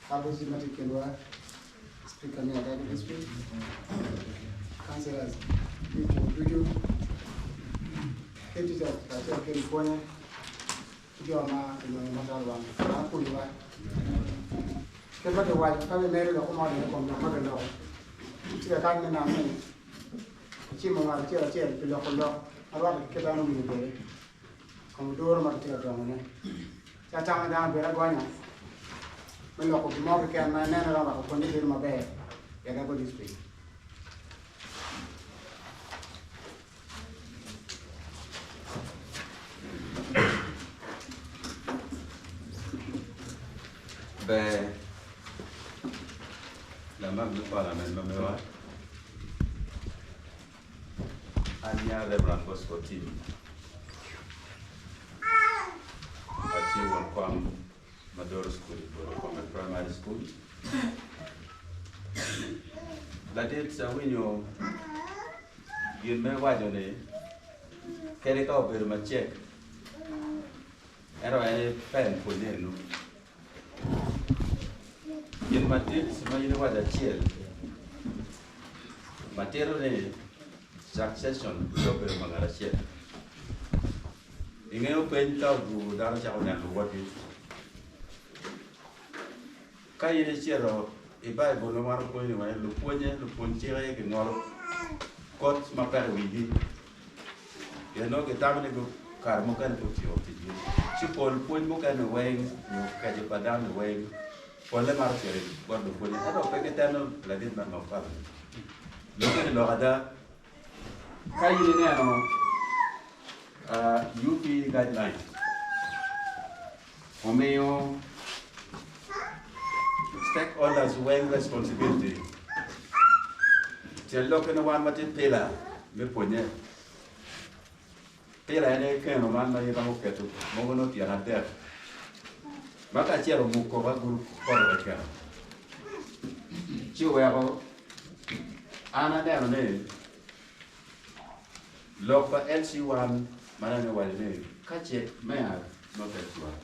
ROC ma tye i kinwa, Speaker me Agago District, Councillors me Cuk ducu, ki teachers kacel ki lupwonye ki jo ma kilwongo macalo wan ma pwonyowa. Kit ma kiwaco ka bimedo lok mo i kom lok ma kiloko, tye ka kany me neno ni icimo ngat acel acel pi loko lok ma rwatte ki kit dano winyo kwede i kom oduro ma kitye ka dongone. Ci atamo ni dano obedo agonya me loko gin mo keken ma ineno romo weko pwonye bedo maber i Agago District. Ber lamak me parliament ma mewa an nya Reverend Bosco Otim atye won kom ma doro cukul i Boro Primary School. Ladit awinyo gin ma iwaco ni kadi ka obedo macek ento en aye pen pwonye enu. Gin madit ma in iwaco acel ma tito ni succession pe obedo pa ngat acel. Ingeyo peny ka odwogo dano cako neno luwotgi. Ka in icito i Baibul ma wan wapwonyo ni wai lupwonye, lupwony cik aye gingolo kot ma pek i wigi pien nongo gitamo ni kare mukene pe otyeko ticgi. Ci pol pwony mukene weng nyo keco pa dano-ni weng polle maro cito bot lupwonye ento pe giteno ladit me ot. Lok eni lok ada. Ka in ineno UP guidelines omiyo stakeholders weng responsibility tyen lokke ni wan watye pila me pwonye. Pila en aye keno man ma in iromo keto mogo nongo tyen adek ma ka acel omuk koko agulu poto keken ci oweko an aneno ni lok pa LC1 ma nene owaco ni ka ce meya not LC1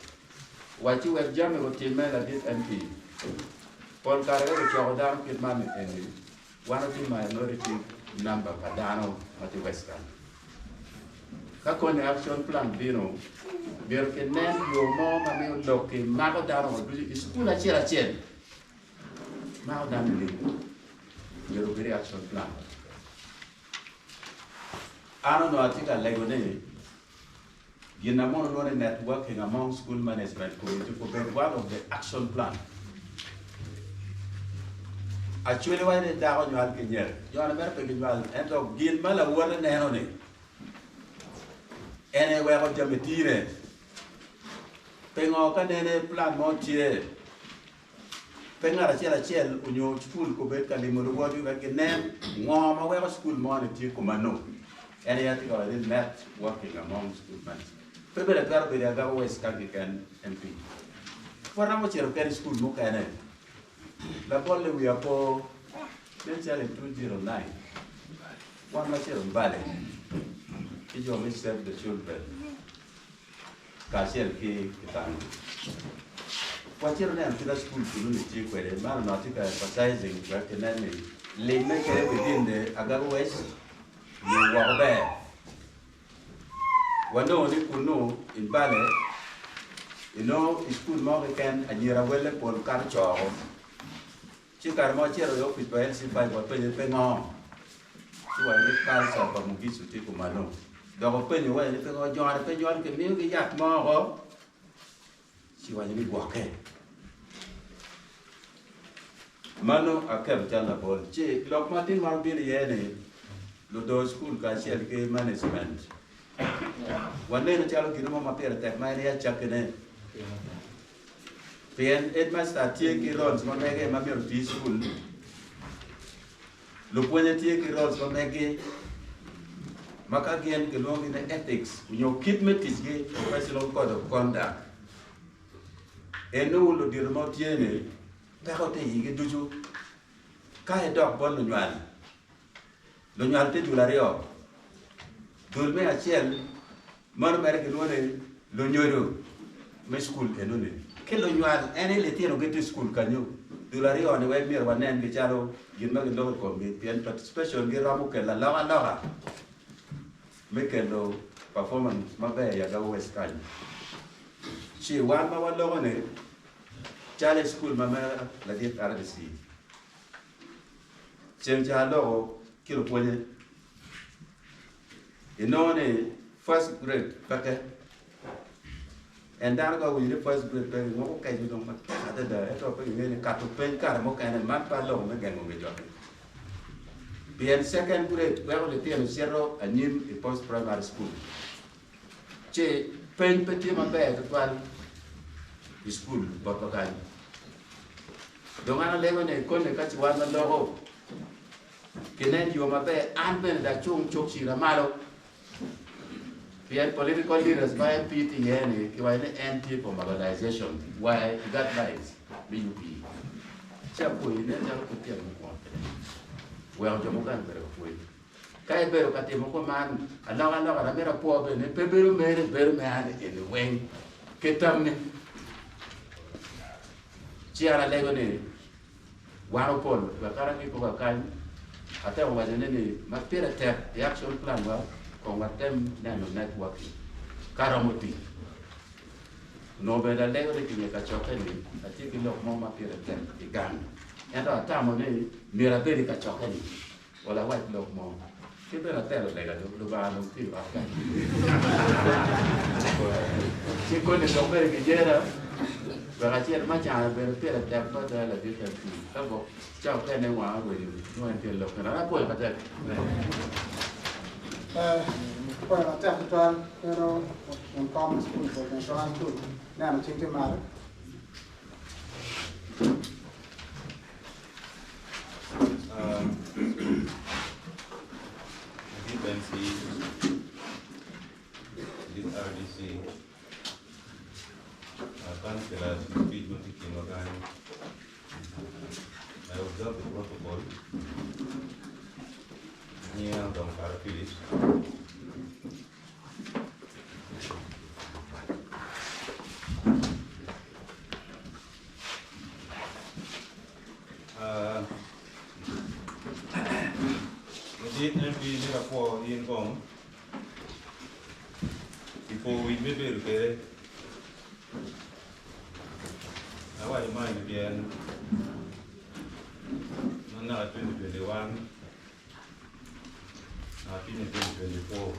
owacci wek jami otimme ladit MP pol kare ka gicoko dano kit man eni Wan watye minority number pa dano ma tye Western. Ka koni action plan bino, myero kinen yo mo ma miyo lok-ki mako dano wa ducu i cukul acel acel. Mako dano nining? Myero obed i action plan. An onongo atye ka lego ni gin na mono lwongo ni networking among school management committee obed one of the action plan. Acholi waco ni dako nywal ki nyek, jone mere pe ginywal ento gin ma lawote neno ni en aye weko jami tine. Pingo ka nene plan mo tye Pe ngat acel acel onyo cukul obed ka limo luwotgi wek ginen ngo ma weko cukul moni tye kumano. En aye atye ka waco ni net working among school management. Pe bene twero bedo i Agago West kany keken MP. Waromo cito kene i cukul mukene. Labolle wiya po nen calo i 2009 wan wacito Mbale ki jo me Save the Children. kacel ki kitanga. Wacito neno kit ma cukul kunnu-ni tye kwede. Man onongo atye ka emphasizing wek kinen ni limme kede within the Agago West nyo woko ber. Wanongo ni kunnu i Mbale inongo i cukul mo keken anyira welle pol kato co woko. Ci kare ma wacito i opic pa LC5 wapenye pingo, ci waco ni culture pa Mugicu tye kumalo. Dok openyo waco ni pingo joni pe nywalo kimiyogi yat mo oko, ci waco ni gwokke. Mano aketo calo labol. Ci lok ma tin ma obino iye ni ludor cukul kacel ki management waneno calo gin mo ma pire tek ma en aye acakkine. Pien headmaster tye ki roles ma mege ma myero oti i cukul, lupwonye tye ki roles ma megi ma ka gin kilwongo gi ni ethics nyo kit me ticgi, professional code of conduct. Eno ludito ma tye ni peko tye i igi ducu ka idok bot lunywal, lunywal tye dul aryo, dul me acel mano mere kilwongo ni lunyodo me cukul enoni. Ki lunywal en aye litino gitye i cukul kanyo. Dul aryoni weng myero wanengi calo gin ma giloko i komgi pien participation gi romo kelo alokaloka me kelo performance maber i Agago West kany. Ci wan ma waloko ni calo i cukul ma mera ladit RDC ceng ca aloko ki lupwonye inongo ni first grade peke En dano ka owinyo ni first grade pe gingoko keco dong matek adada ento pe gingeyo ni kato peny kare mukene man pe aloko me gengo nge jogi. Pien second grade weko litino cito anyim i post primary school ci peny pe tye maber tutwal i school botwa kany. Dong an alego ni kone ka ci wan waloko kinen yo maber an bene dong acung cuk cira malo. Pien political leaders ma MP tye iye ni kiwaco ni en tye for mobilization wa i guidelines me UPE. Ci apwoyi nen calo pud tyen mukwongo kwede weko jo mukene obedo ka pwoyi. Ka ibedo ka timo kuman alokaloka na myero apwo bene pe bedo mere bedo me an eni weng ki tammi. Ci an alego ni Wan opol wek kadi agikko ka kany, atemo waco ne ni ma pire tek i action plan wa kong watem neno networking ka romo tic. Onongo bene alego ni kinge kacokke ni atye ki lok mo ma pire tek i gang ento atamo ni myero abed i kacokke ni. Ol awac lok mo, ki bene atelo lega do, Lubanga dong tye i ot kany. Ci koni dong bene giyera wek acit ma cana bene pire tek mada ladit MP ka gwok ca okene wanga rwenyo nongo en tye lok kene. An apwoyo matek. Apwoyo matek tutwal meno won kom me cukul bot Tonga School neno cing tye malo. Ladit MC, ladit RDC, councillors speech ma tye i kinwa kany, I observe the protocol. Nyinga Odong Kara Phillips. Ladit MP myero apwo in kong pi po wic me bedo kwede. Awaco man ni pien ma naka 2021 naka tye 2024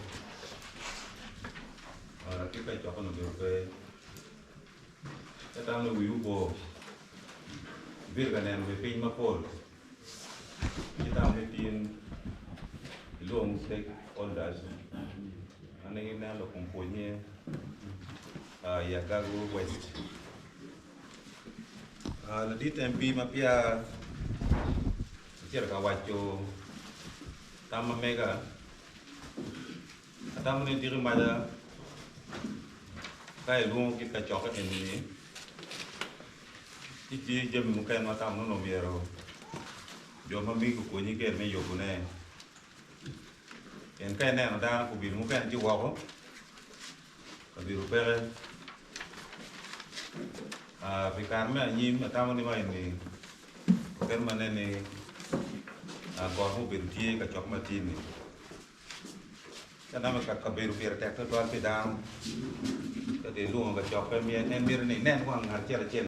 atye ka coko nongo obedo pe. Ka tam ni wiwu bor, ibedo ka neno wi piny mapol, ci tam ni tin ilwong stakeholders ma gineno lok kom pwonye i Agago West. Ladit MP ma peya acito ka waco tam ma mega, Atamo ni diki maca ka ilwongo kit kacokke eni-ni, ci tye jami mukene ma atamo ni onongo myero jo ma megi okonyi kwede me yubone. Pien ka ineno dano kabedo mukene tye woko, kabedo peke. Pi kare me anyim atamo ni ma eni kit ma nen ni got mo obedo tye i kacokke matin-ni. Ka nongo kabedo pire tek tutwal pi dano, ka kilwongo kacokke, en mito ni inen wang ngat acel acel.